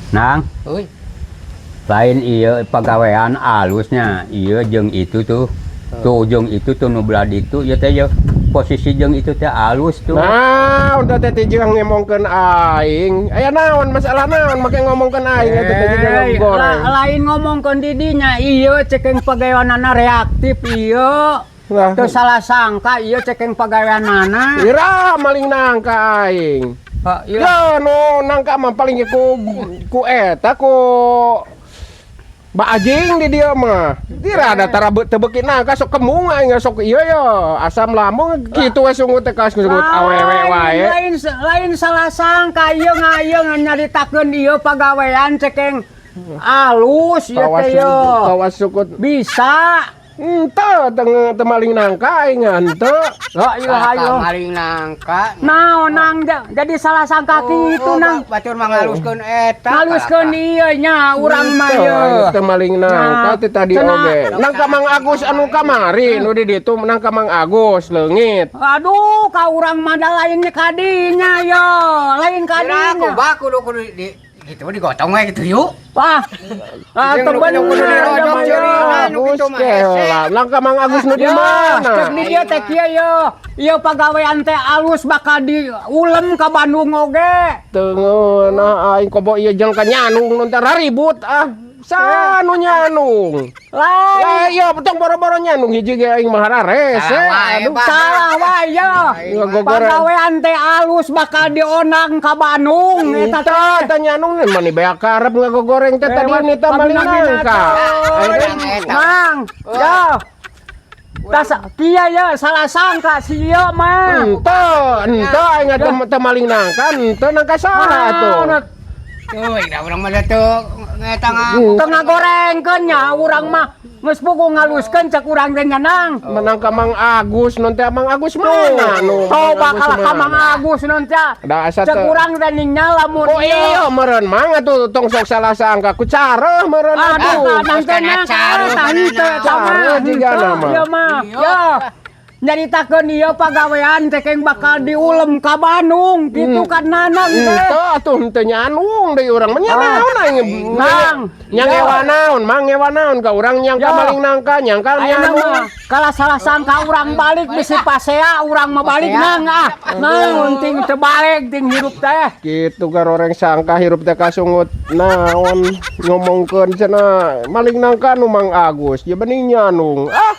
Nang, Euy. Lain iya pagawean alusnya, iya jeung itu tuh. Tuh jeung itu tuh nu belah ditu ieu teh ye. Posisi jeung itu teh alus tuh. Nah, udah teh jeung ngomongkeun aing. Aya naon, masalah naon make ngomongkeun aing eta teh jeung Eh, goreng? Lain ngomongkeun di dinya, iya cekeng pagaweanana reaktif iya. Lah. Teu salah sangka iya cekeng pagaweanana. Ira maling nangka aing. Ha, iya. Ya nu nangka mah paling ku ku eta ku Ba Ajing di dia mah. Dira ada tara teu beuki nangka, sok kembung aing, sok ieu ya asam lambung kitu we, sungut teh kaos sungut awewe wae. Lain lain salah sangka ieu ngayeu nyaritakeun ieu pagawean cekeng alus ieu Kawas teh ye. Kawas sukut. Bisa. Henteu, teu teu maling nangka aing, henteu. La ilaha illallah. Maling nangka. Naon, Nang, jadi salah sangka kitu, Nang? Batur mah ngaluskeun eta. Ngaluskeun ieu nya urang mah Henteu, ye. aing teu maling nangka Nah, teh tadi cenah. oge. Nangka Mang Agus anu kamari nu di ditu, nangka Mang Agus leungit. Aduh, ka urang mah da lain kadinya yo, lain Kira aku kadinya. Bah kudu kudu di gitu digotong we gitu yuk. Wah, ah, Jeung teu nu kudu kudu bener dirojok mah, yo. ceurina nu Agus kitu mah hese. keula. Nangka Mang Agus nu di Ya, mana? cek di dieu teh kieu yo. Ieu pagawean teh alus bakal diulem ka Bandung oge. Teu ngeunah aing kobo ieu jeung ka nyanung nu teh ribut ah. Sanu nyanung. Lain. Lah iya tong boro-boro nyanung, hiji ge aing mah rese. Salah wae, Aduh. Bah. Salah wae yo. Ngagogoreng. Pagawean teh alus bakal diondang ka Bandung eta Eta teh. teh nyanung mani beak karep ngagogoreng teh tadi nita maling nangka. Aing Eta. Mang, yo. Tas kieu ya salah sangka si ieu mah. Henteu, henteu aing teh teu maling nangka, henteu nangka saha atuh. Naon? Tuh, da urang mah teu ngeta. Teu ngagorengkeun nya urang mah geus puguh ngaluskeun cek urang teh nya, Nang. Menang ka Mang Agus, non teh Mang Agus mana nu? Coba kalah ka Mang Agus non teh. Da asa Cek teu. urang teh ning lamun Oh iya meureun Mang atuh tong sok salah sangka ku careuh meureun Aduh, atuh. nang teh nang Careuh, tah henteu sama. Careuh jigana mah. Ieu mah. Ya. Nyaritakeun ieu pagawean teh keng bakal diulem ka Bandung gitu kan Nanang teh. Henteu atuh, henteu nyanung deui urang mah nya naon aing. Nang. Nya ngewa naon, Mang, ngewa naon ka urang nyangka Ya. maling nangka, nyangka Ayeuna nyanung. mah kalah salah sangka urang balik bisi pasea urang mah balik, Nang, ah. Naon ting teu balik ting hirup teh. Gitu garoreng sangka hirup teh kasungut naon ngomongkeun cenah maling nangka nu Mang Agus, ya bening nyanung. Ah.